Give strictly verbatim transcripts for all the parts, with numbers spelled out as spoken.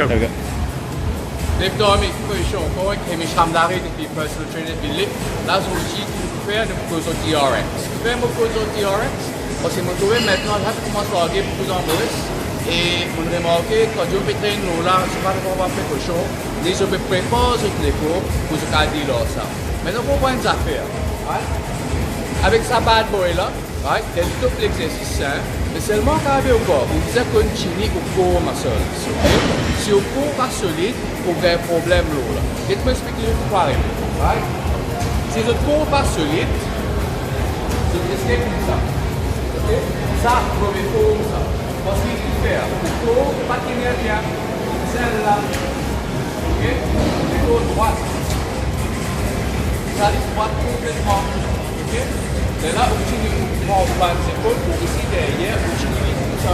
There we go. Dev Dormi, koz ankor ek Hemish Ramdhari depi Personal Trainer Village. La, zordi, ki nou pou fer, nou pou koz lor T R X. Kifer mo koz lor T R X? Parski mo trouve aster la, zot koumans large boukou dan Moris, e mo remarke, kan zot pe train lor la, zot pa tro pe fer koson, ni zot pe prepar zot lekor pou zot al deal ar sa. Aster, nou pou pran enn zafer, right? Avek sa bad boy la, right? Li enn tou exersis sinp, me selman kan ou kor, ou bizin konn tini ou core muscles, ok? Si ou core pa solid, ou gagn problem lor la. Get mo explike zot pou arive, right? Si zot core pa solid, zot reste koumsa, ok? Sa, move form sa. Parski ki fer, ou core pa tenir bien, ou bizin la, ok? Ou core drwat. Sa li drwat konpletman. Ok? Lerla ou tini, ou pran ou bann zepol, ou isi deryer, ou tini li koumsa.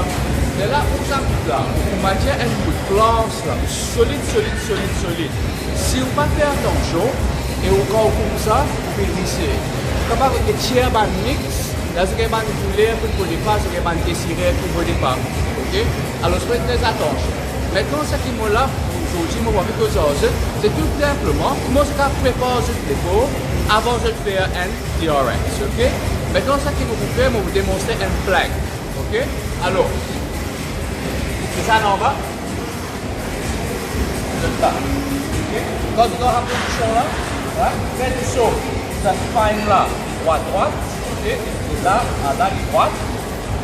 Lerla ou sa kout la, ou mann enn kout planche la, solid, solid, solid, solid. Si ou pa fer atansion, e ou kan ou koumsa, ou pe glise. Ou kapav etir bann misk, la zot gagn bann douler pou bone pa, zot gagn bann desirer pou bone pa. Ok? Alor, fer tre atansion. Aster, sa ki mo la, zordi, mo pou koz ar zot, se tou sinpleman kouma zot kapav prepar zot lekor avan zot fer enn T R X, ok? Aster, sa ki nou pou fer, mo pou demonstre enn plank, ok? Alor, se sa anba, se sa, ok? Kan zot dan sa pozision la, la, fer dousa, sa spine la, drwat, drwat, ok? Se la, ala, li drwat.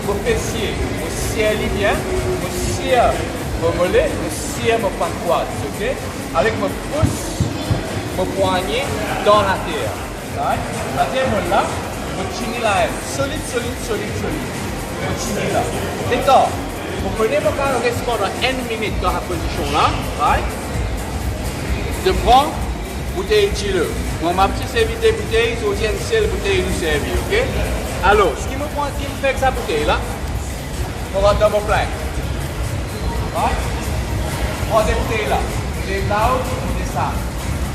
Mo fesie, mo sir li bien, mo sir mo mole, mo sir mo pankwas, ok? Avek mo pous, mo pwagne dan later. Right? Later mo la, mo tini la, solid, solid, solid, solid. Mo tini la. Letan mo kone mo kapav res pandan enn minit dan sa pozision la, right? Mo pran boutey dilo. Mo, mo abitie servi de boutey, zordi enn sel boutey nou servi, ok? Alor, seki mo pran, ki mo fer ek sa boutey la, mo rant dan mo plank. Right? Mo pran de boutey la. Mo lev la, mo desann.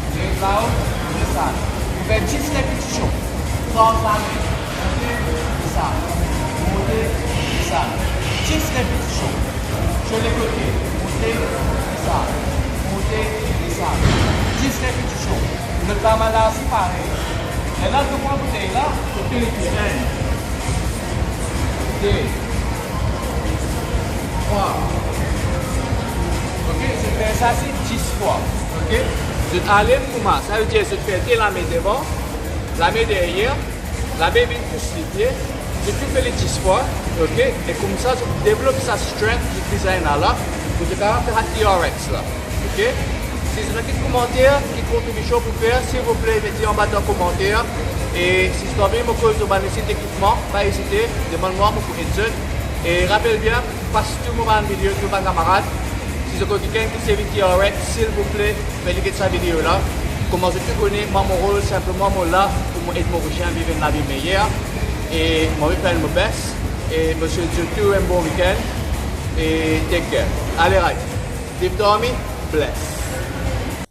Mo lev la, mo desann. Mo fer dis repetision. Trant lame. Monte, desann. Monte, desann. Dis repetision. Sou lekote. Monte, desann. Monte, desann. Dis repetision. Zot pa mal osi parey. Lerla to pran boutey la, to pil enn, de, trwa. Ok, zot fer sa se dis fwa. Ok? Zot ale kouma, savedir zot fer de lame devan, lame deryer, lame vinn tous lipie, zot tou fer li dis fwa, ok? E koumsa, zot devlop sa strength zot bizin ena la, pou zot kapav fer sa T R X la, ok? Si zot ena kiksoz komanter, kiksoz kontribision pou fer, silvouple, met li anba dan komanter. E si zot anvi mo koz lor bann lekipman, pa ezite, demann mwa, mo pou ed zot. E rapel bien, pas tou mo bann video, tou bann kamarad. Si zot konn kikenn ki servi T R X, silvouple, fer li get sa video la. Kouma zot tou kone, mwa mo rol sinpleman mo la pou mo ed Morisien viv enn lavi meyer. E mo anvi fer mo best. E mo swet zot tou enn bon weekend. E take care. Ale, right. Dev Dormi, bless.